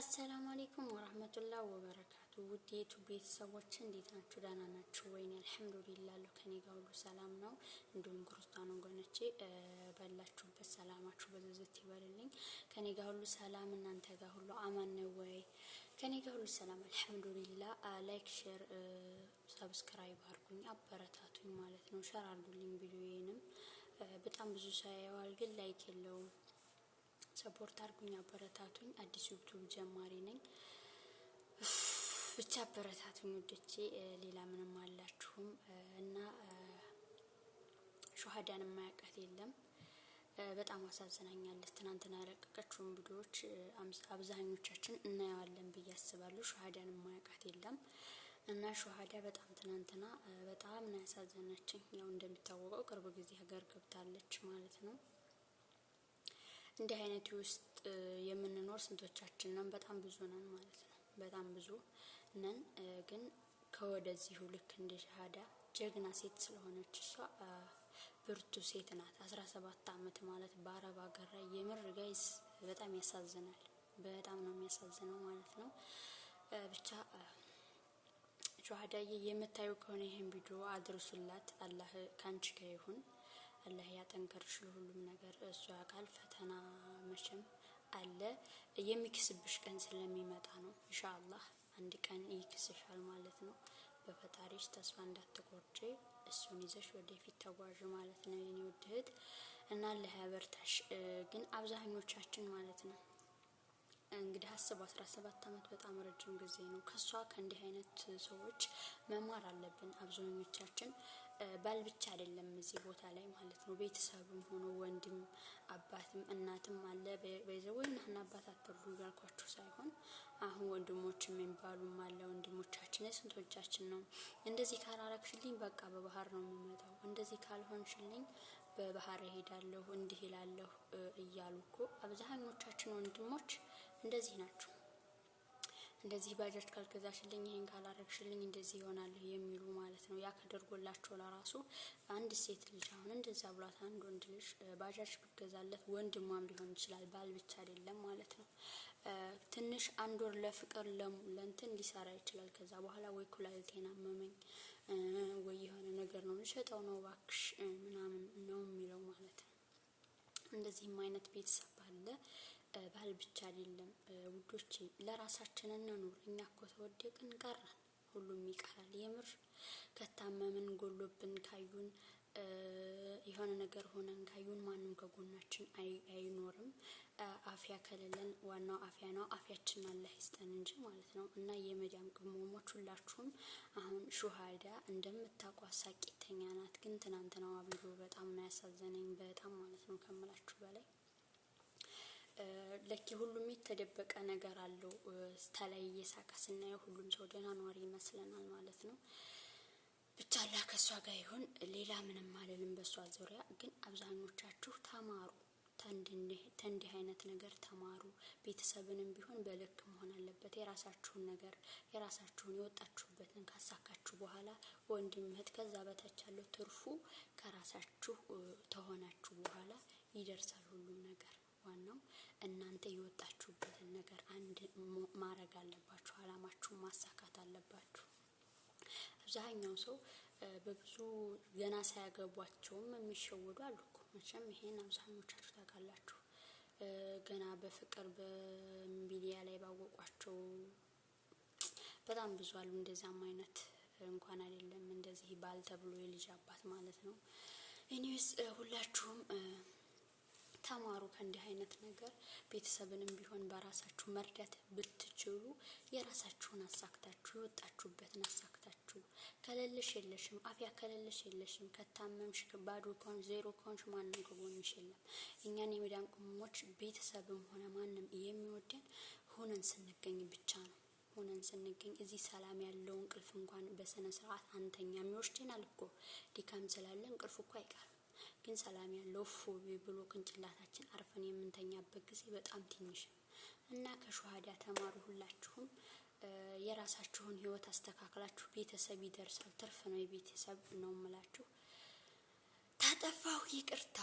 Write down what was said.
السلام عليكم ورحمة الله وبركاته። ውድ የ YouTube ቤተሰቦች እንዴት ናችሁ? ደህና ናችሁ ወይኔ? الحمد لله አለሁ፣ ከኔ ጋር ሁሉ ሰላም ነው። እንዲሁም ክርስቲያን ወገኖቼ ባላችሁበት ሰላማችሁ በዝዝት ይበልልኝ። ከኔ ጋር ሁሉ ሰላም፣ እናንተ ጋር ሁሉ አማን ነው ወይ? ከኔ ጋር ሁሉ ሰላም الحمد لله። Like፣ share፣ subscribe አድርጉኝ፣ አበረታቱኝ ማለት ነው። Share አድርጉልኝ ቪዲዮዬንም፣ በጣም ብዙ ሰው ያየዋል፣ ግን like የለውም። Support አድርጉኝ፣ አበረታቱኝ። አዲስ YouTube ጀማሪ ነኝ። ብቻ አበረታቱኝ ውዶቼ። ሌላ ምንም አላችሁም እና ሹሃዳን የማያውቃት የለም። በጣም አሳዝናኛለች። ትናንትና ያለቀቀችውን ቪዲዮዎች አብዛኞቻችን እናየዋለን ብዬ አስባለሁ። ሹሃዳን የማያውቃት የለም እና ሹሃዳ በጣም ትናንትና በጣም ነው ያሳዘነችኝ። ያው እንደሚታወቀው ቅርብ ጊዜ ሀገር ገብታለች ማለት ነው። እንዲህ አይነት ውስጥ የምንኖር ስንቶቻችን ነን? በጣም ብዙ ነን ማለት ነው። በጣም ብዙ ነን። ግን ከወደዚሁ ልክ እንደ ሻሃዳ ጀግና ሴት ስለሆነች እሷ ብርቱ ሴት ናት። 17 አመት ማለት በአረብ ሀገር ላይ የምር guys በጣም ያሳዝናል። በጣም ነው የሚያሳዝነው ማለት ነው። ብቻ ሸሃዳዬ የምታዩ ከሆነ ይህን ቪዲዮ አድርሱላት። አላህ ካንቺ ጋር ይሁን። አላህ ያጠንክርሽ ለሁሉም ነገር እሱ ያውቃል። ፈተና መቼም አለ፣ የሚክስብሽ ቀን ስለሚመጣ ነው። ኢንሻአላህ አንድ ቀን ይክስሻል ማለት ነው። በፈጣሪሽ ተስፋ እንዳትቆርጪ እሱን ይዘሽ ወደፊት ተጓዥ ማለት ነው የኔ ውድ እህት፣ እና አላህ ያበርታሽ። ግን አብዛኞቻችን ማለት ነው፣ እንግዲህ አስቡ፣ 17 አመት በጣም ረጅም ጊዜ ነው። ከሷ ከእንዲህ አይነት ሰዎች መማር አለብን። አብዛኞቻችን ባል ብቻ አይደለም እዚህ ቦታ ላይ ማለት ነው። ቤተሰብም ሆኖ ወንድም፣ አባትም እናትም አለ። በይዘው እናትና አባት አትርዱ እያልኳችሁ ሳይሆን አሁን ወንድሞችም የሚባሉም አለ። ወንድሞቻችን ስንቶቻችን ነው እንደዚህ ካላረግሽልኝ በቃ በባህር ነው የምመጣው፣ እንደዚህ ካልሆንሽልኝ በባህር እሄዳለሁ፣ እንዲህ ይላለሁ እያሉ እኮ አብዛኞቻችን ወንድሞች እንደዚህ ናቸው። እንደዚህ ባጃጅ ካልገዛሽልኝ፣ ይሄን ካላረግሽልኝ እንደዚህ ይሆናል የሚሉ ማለት ነው። ያ ከደርጎላቸው ለራሱ አንድ ሴት ልጅ አሁን እንደዛ ብሏት አንድ ወንድ ልጅ ባጃጅ ቢገዛለት፣ ወንድሟም ሊሆን ይችላል፣ ባል ብቻ አይደለም ማለት ነው። ትንሽ አንድ ወር ለፍቅር ለእንትን ሊሰራ ይችላል። ከዛ በኋላ ወይ ኩላሊቴን አመመኝ ወይ የሆነ ነገር ነው፣ ልሸጠው ነው እባክሽ ምናምን ነው የሚለው ማለት ነው። እንደዚህም አይነት ቤተሰብ አለ። ባል ብቻ አይደለም ውዶቼ፣ ለራሳችን እንኑር። እኛ እኮ ተወደቅን ቀረን፣ ሁሉም ይቀራል። የምር ከታመምን ጎሎብን ካዩን፣ የሆነ ነገር ሆነን ካዩን ማንም ከጎናችን አይኖርም። አፍያ ከሌለን፣ ዋናው አፍያ ነው። አፍያችን አላህ ይስጠን እንጂ ማለት ነው። እና የመዳም ቅመሞች ሁላችሁም አሁን ሹሃዳ እንደምታውቋት ሳቂተኛ ናት። ግን ትናንትናዋ ቪዲዮ በጣም ነው ያሳዘነኝ፣ በጣም ማለት ነው ከምላችሁ በላይ። ለኪ ሁሉም የተደበቀ ነገር አለው። ተላይ እየሳቀ ስናየው ሁሉም ሰው ደህና ኗሪ ይመስለናል ማለት ነው። ብቻ አላህ ከእሷ ጋር ይሁን። ሌላ ምንም አልልም በእሷ ዙሪያ። ግን አብዛኞቻችሁ ተማሩ፣ ተንዲህ አይነት ነገር ተማሩ። ቤተሰብንም ቢሆን በልክ መሆን አለበት። የራሳችሁን ነገር የራሳችሁን የወጣችሁበትን ካሳካችሁ በኋላ ወንድም እህት፣ ከዛ በታች ያለው ትርፉ ከራሳችሁ ተሆናችሁ በኋላ ይደርሳል ሁሉም ነገር። ዋናው እናንተ የወጣችሁበትን ነገር አንድ ማድረግ አለባችሁ። አላማችሁን ማሳካት አለባችሁ። አብዛኛው ሰው በብዙ ገና ሳያገቧቸውም የሚሸወዱ አሉ እኮ መቼም፣ ይሄን አብዛኞቻችሁ ታውቃላችሁ። ገና በፍቅር በሚዲያ ላይ ባወቋቸው በጣም ብዙ አሉ። እንደዛም አይነት እንኳን አይደለም እንደዚህ ባል ተብሎ የልጅ አባት ማለት ነው። Anyways ሁላችሁም ተማሩ ከእንዲህ አይነት ነገር። ቤተሰብንም ቢሆን በራሳችሁ መርዳት ብትችሉ የራሳችሁን አሳክታችሁ፣ የወጣችሁበትን አሳክታችሁ፣ ከሌለሽ የለሽም፣ አፍያ ከሌለሽ የለሽም። ከታመምሽ፣ ባዶ ከሆንሽ፣ ዜሮ ከሆንሽ ማንም ከጎንሽ የለም። እኛን የመዳም ቅመሞች ቤተሰብም ሆነ ማንም የሚወደን ሆነን ስንገኝ ብቻ ነው። ሆነን ስንገኝ እዚህ ሰላም ያለው እንቅልፍ እንኳን በስነ ስርዓት አንተኛ፣ የሚወስደናል እኮ ድካም ስላለ እንቅልፍ እኮ አይቀርም። ግን ሰላም ያለው ፎቢ ብሎ ቅንጭላታችን አርፈን የምንተኛበት ጊዜ በጣም ትንሽ ነው። እና ከሸሃዳ ተማሩ ሁላችሁም። የራሳችሁን ህይወት አስተካክላችሁ ቤተሰብ ይደርሳል። ትርፍ ነው የቤተሰብ ነው የምላችሁ። ታጠፋሁ ይቅርታ።